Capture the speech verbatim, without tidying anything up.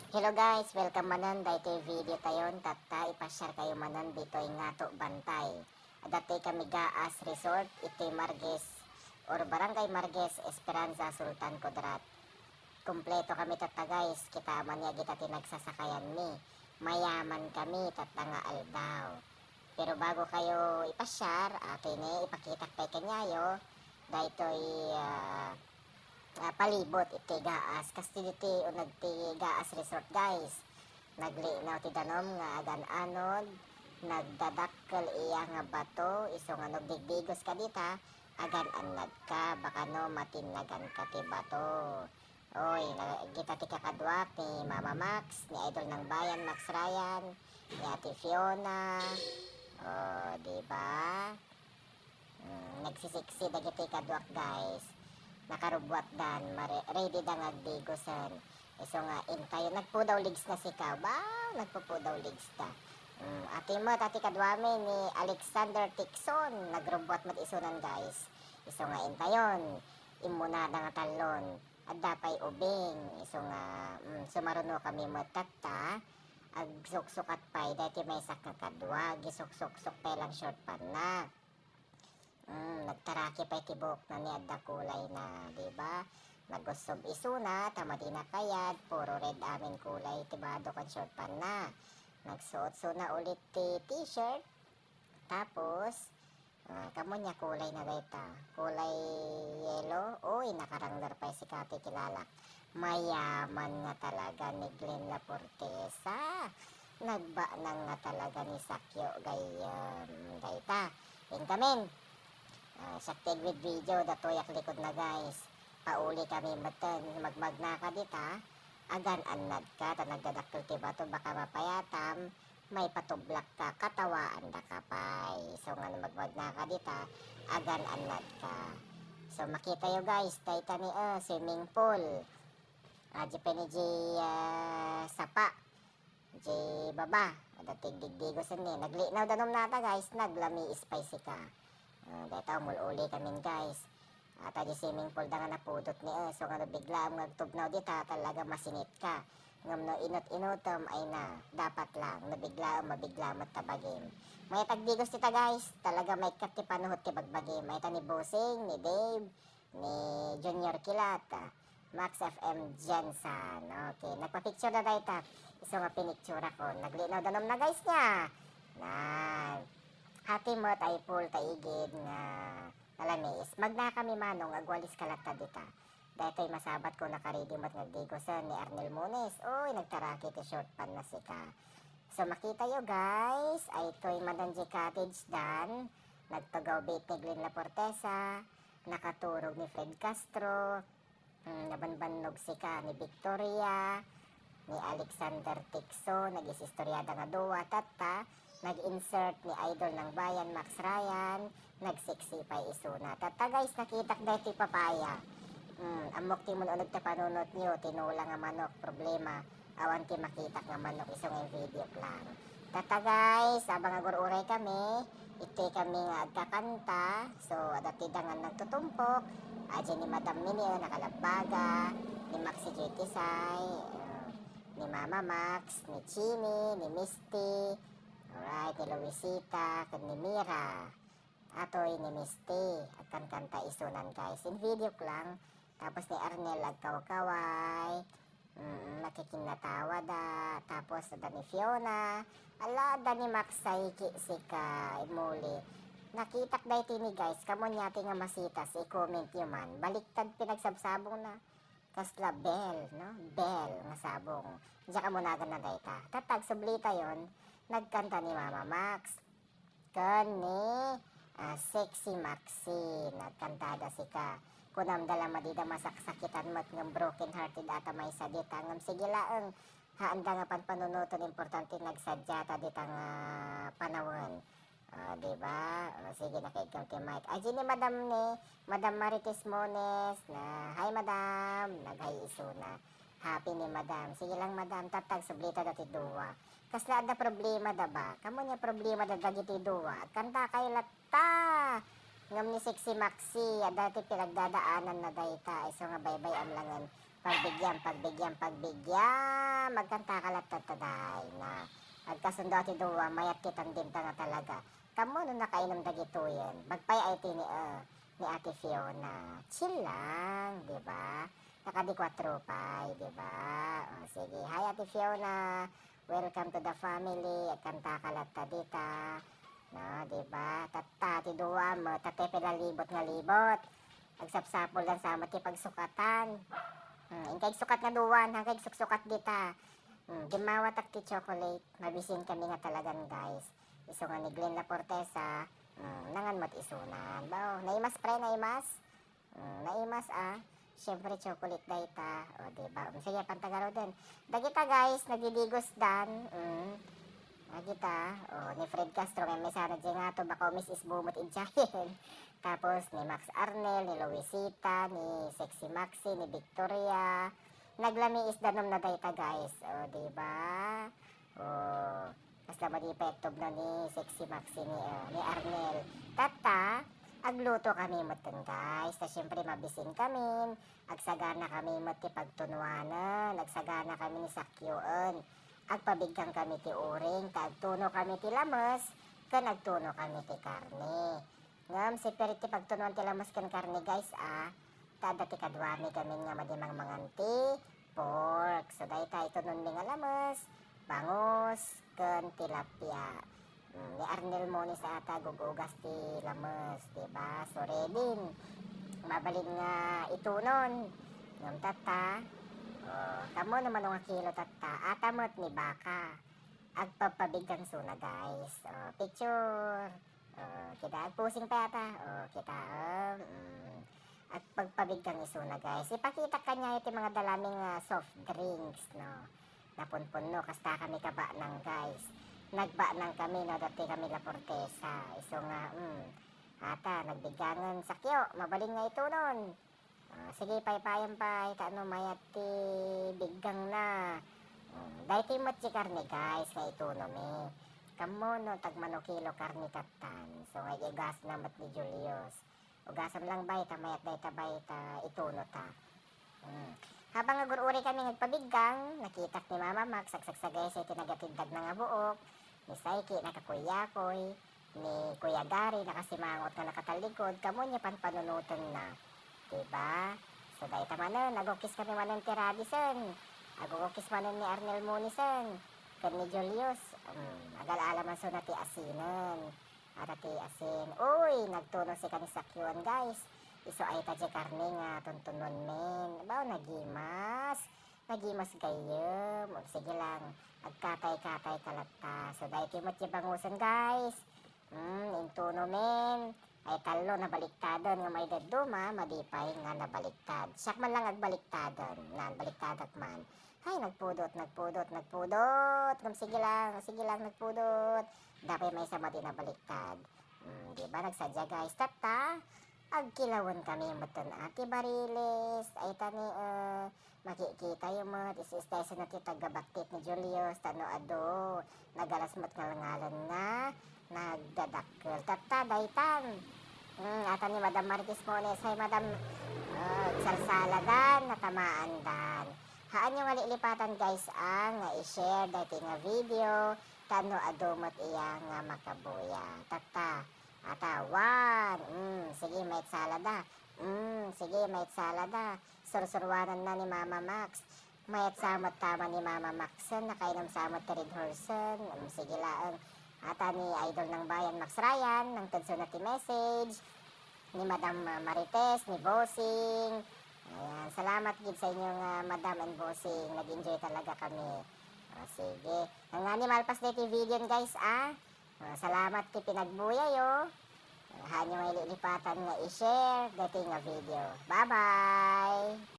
Hello guys, welcome manen daytoy video tayon. Tatta, ipasiar kayo manen ditoy Ngato Bantay. Adda toy kami Gaas Resort, itoy Marquez or Barangay Marquez, Esperanza, Sultan Kudarat. Kompleto kami tatta guys, kita man ya dita ti nagsasakayan mi. Mayaman kami tatta nga aldaw. Pero bago kayo ipasiar, ato ini ipakitak pay kaniayo daytoy, ah, ah, palibot iti Gaas. Kas ti diti uneg ti Gaas Resort, guys. Naglinaw ti danum nga agan-anod, nagdadakkel iya nga bato, isu nga no agdigdigos ka dita, agan-annad ka, baka no matinnagan ka ti bato. Oy, na-, kita ti kakadua ni Mama Max, ni Idol ng Bayan, Max Ryan, ni Ate Fiona. Oh, di ba? Mm, nagsisiksi dagiti kaduak, guys. Nakarubbuatdan, mare-, ready da nga agdigosen. Isu nga intayon, nagpudaw legs na sika. Ba, nagpupudaw legs da. Mm, ati met, ati kaduami ni Alexander Tixon, nagrubbuat met isunan, guys. Isu nga intayon, immunada nga tallon. Adda pay ubing, isu nga, mm, sumaruno kami met tatta, agsuksukat pay daytoy maysa nga kadua, gisuksuksok pay lang short pantna. Mm, nagtaraki pay ti buokna ni adda kulayna, di ba? Nagussob isuna, ta madi nakayad, puro red amin kulay ti bado ken short pantna. Nagsuot isuna ulit ti t-shirt, tapos, ah, kamo nia kulayna dayta. Kulay yellow. Uy, nakarangder pay sika ti kilalak. Mayaman nga talaga ni Glenn Lafortesa. Nagbanang nga talaga ni Sakyo gayyem dayta. Inkamin. Ah, siak ti agvideo, datoyak likod na, guys. Pauli kami metten, magmagna ka dita. Agan-annad ka, ta nagdadakkel ti bato, baka mapayatam. Maipatublak ka, katawaanda ka pay. So, nga no magmagna ka dita, agan-annad ka. So, makita yo, guys, dayta ni, eh, swimming pool. Ah, di pa ni di, ah, sapa. Di baba. Adda ti agdigdigosen ni. Naglinaw danum nata, guys, naglamiis pay sika. Ah, dayta, umul-uli kamin, guys. Ata di swimming pool da nga napudot ni, eh, so nga no biglaam nga agtubnaw dita, talaga masinit ka. Ngem no inut-inutem, ay na, dapat lang, no biglaam, mabigla met ta bagim. Mayat agdigos dita, guys, talaga maikkat ti panuhot ti bagbagim. Mayta ni Bossing, ni Dave, ni Junior Kilat, Max F M Jensen. Okay, nagpa-picture na dayta. Isu nga pinicture ako. Naglinaw danum na, guys, nia. Na, ati met ay pool ta igid nga nalamiis. Magna kami manong, agwalis ka latta dita. Daytoy masabat ko, nakaridi met nga agdigosen ni Arnel Munes. Uy, nagtaraki ti short pantna sika. So, makita yo, guys, ay toy Madanji Cottage dan. Nagtugaw bit ni Glenn Lafortesa. Nakaturog ni Fred Castro. Hmm, nabanbannog sika ni Victoria, ni Alexander Tixo, nag-isistoriada nga dua, tatta, nag-insert ni Idol ng Bayan, Max Ryan, nagseksi pay isuna. Tatta, guys, nakitak daytoy papaya. Hmm, ammok ti mun-uneg ti panunot niyo, tinola nga manok, problema. Awan ti makitak nga manok isu nga video lang. Tatta guys, abang agur-uray kami, iti kami nga agkakanta. So, adda ti dangan nagtutumpok. Aji ni Madam Mini, eh, nakalabbaga, ni Maxi J T Sai, eh, ni Mama Max, ni Chini, ni Misty, alright, ni Luisita, ken ni Mira. Atoy ni Misty, agkankanta isunan guys. In video lang. Tapos ni Arnel agkawkaway. Mm, nakikinnatawa da. Tapos adda ni Fiona. Ala, adda ni Max Saiki sika, imuli. Nakitak daytoy ni guys. Kamo nia ti nga masitas, i-comment yo man. Baliktad pinagsabsabong na. Kasla bell, no? Bell nga sabong. Diak amunagan na dayta. Tatta, agsublitayon, nagkanta ni Mama Max. Ken ni, ah, Sexy Maxine, nagkantada sika. Kunam da la madida masaksakitan met ngem broken hearted ata maysa dita, ngem sige laeng, haanda nga panpanunoten, importante nagsadiata dita nga panawen. Ah, di ba? O, sige, nakaigkem ti mic. Aji ni Madam ni, Madam Marites Mones na, "Hi, Madam." Nag-hi isuna. Happy ni Madam. Sige lang, Madam. Tatta, agsublita dati dua. Kasla adda problema da ba? Kamo nia problema da dagiti dua. Agkanta kayo latta. Ngem ni Sexy Maxi, adda ti pinagdadaanan na dayta. Isu nga baybay-am langen. Pagbigyan, pagbigyan, pagbigyan. Magkantaka latta ta, Day, na. Agkasundo ti dua, mayat ti tandem ta nga talaga. Kammo no nakainom dagitoyen. Bagpay ay ti ni, eh, ni Ate Fiona. Chill lang, di ba? Nakadi kwatro pay, di ba? O, sige. Hi, Ate Fiona. Welcome to the family. Agkantaka latta dita. No, di ba? Tatta, ti dua mo, tatta pay la libot nga libot. Agsapsapul lang sa mo ti pagsukatan. Hmm, inka igsukat nga dua, inka igsuksukat dita. Hmm, gimmawatak ti chocolate. Mabisin kami nga talagan, guys. Isu nga ni Glenn Laportesa, hmm, nangan mo't isunan. Bao, naimas, pre, naimas. Mm, naimas, ah. Siyempre, chocolate dayta. O, di ba? Mm, sige, pantagaroden. Dagita, guys, nagdidigusdan. Mm. Dagita, o, ni Fred Castro, may mesana dyan nga to, baka umis-isbumot idyayen. Tapos, ni Max Arnel, ni Luisita, ni Sexy Maxi, ni Victoria. Naglamiis danum na dayta, guys. O, di ba? O, kasla madi pay tubno ni Sexy Maxi ni, ah, ni Arnel. Tatta, agluto kami metten, guys. Ta siyempre, mabisin kamin. Agsagana kami met ti pagtunuanen. Agsagana kami ni sakyoen. Agpabiggang kami ti uring, ta agtuno kami ti lames, ken agtuno kami ti karne. Ngem sipir ti pagtunuan ti lames ken karne, guys, a, ta adda ti kaduami gamin nga madi mangmangan ti pork. So, dayta itunonmi nga lames, bangus, ken tilapia. Mm, ni Arnel Moniz ata agugugas ti lames, di ba? So, ready. Mabalin nga itunon. Ngem tatta, o, kammo no mano nga kilo tatta, ata met ni baka. Agpagpabiggang suna, guys. O, picture. O, kita, agpusing pa yata. O, kita, um, mm. Agpagpabiggang isuna, guys. Ipakitak kaniayo ti mga dalami nga soft drinks, no? Napunpunno, kasta kami kabanang, guys. Nagbanang kami, no? Dati kami La Fortesa. Isu nga, mm, ata, nagbiggangen sakyo. Mabalin nga itunon. Ah, sige, paypayan pay, ta no mayat ti biggangna. Mm, daytoy met ti karne, guys, nga itunomi. Kammo no tagmano kilo karne tattan. So, nga igasna met ni Julius. Ugasam lang bay, ta mayat dayta bay, ta ituno ta. Mm. Habang agur-uri kami nga agpabiggang, nakitak ni Mama Max, agsagsagaysa iti nagatindagna nga buok, ni Saiki, nakakuyakoy, ni Kuya Gary, nakasimangot nga nakatallikod, kammo ni panpanunotenna. Diba? So, dayta manen, agukis kami manen ti Radisson. Agukis manen ni Arnel Munisen. Ken ni Julius, um, agal-ala man suna ti asinen. Ata ti asin. Uy, nagtuno si kani sakyoan, guys. Isu ay ta di karne nga tuntunonmin. Bao, nagimas. Nagimas gayyem. O, sige lang. Agkatay-katay ka latta. So, daytoy met ti bangusen, guys. Hmm, intuno men. Ay, tallo nabaliktaden nga may dadduma, madi pay nga nabaliktad. Siak man lang agbaliktaden. Nan, baliktadak man. Ay, nagpudot, nagpudot, nagpudot. Ngem sige lang, sige lang, nagpudot. Dapay maysa madi nabaliktad. Hmm, di ba, nagsadia, guys? Tatta, agkilawen kami metten a ti bariles. Ay, tani, eh, makikitayo met, is-istayo na ti taggabaktit ni Julius, ta no adu, nagalas met ngalngalen nga nagdadakkel. Tatta, daytan. Hmm, ata ni Madam Marites Mones. Hi, Madam. Oh, salsaladan, natamaandan. Haanyo nga lilipatan, guys, a, nga i-share daytoy nga video, ta no adu met iya nga makabuya. Tatta, ata, one. Mm, sige, mayat salada. Mm, sige, mayat salada. Sursuruananna ni Mama Max. Mayat sa met tama ni Mama Maxen, nakainom sa met ti Red Horsen. Mm, sige laeng. Ata ni Idol ng Bayan, Max Ryan, nangted suna ti message ni Madam, ah, Marites, ni Bossing. Ayan, salamat gid sa inyo nga Madam and Bossing. Nag-enjoy talaga kami. O, sige. Ngani malpas daytoy video, guys, a. O, salamat ti pinagbuyayo. Haanyo nga lilipatan nga i-share daytoy nga video. Bye-bye!